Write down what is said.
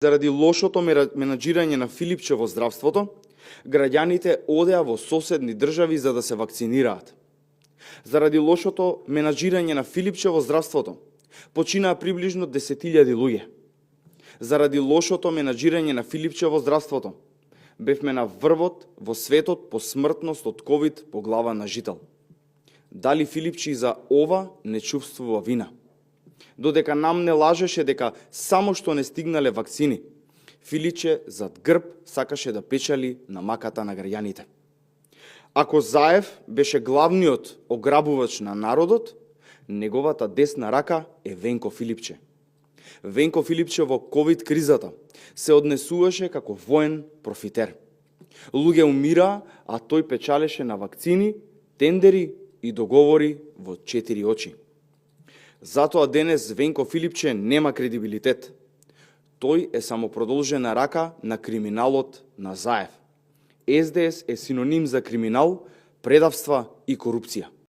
Заради лошото менаџирање на Филипче во здравството, граѓаните одеа во соседни држави за да се вакцинираат. Заради лошото менаџирање на Филипче во здравството, починаа приближно 10.000 луѓе. Заради лошото менаџирање на Филипче во здравството, бевме на врвот во светот по смртност од ковид по глава на жител. Дали Филипче за ова не чувствува вина? Додека нам не лажеше дека само што не стигнале вакцини, Филипче зад грб сакаше да печали на маката на граѓаните. Ако Заев беше главниот ограбувач на народот, неговата десна рака е Венко Филипче. Венко Филипче во ковид кризата се однесуваше како воен профитер. Луѓе умираа, а тој печалеше на вакцини, тендери и договори во 4 очи. Затоа денес Венко Филипче нема кредибилитет. Тој е само продолжена рака на криминалот на Заев. СДС е синоним за криминал, предавства и корупција.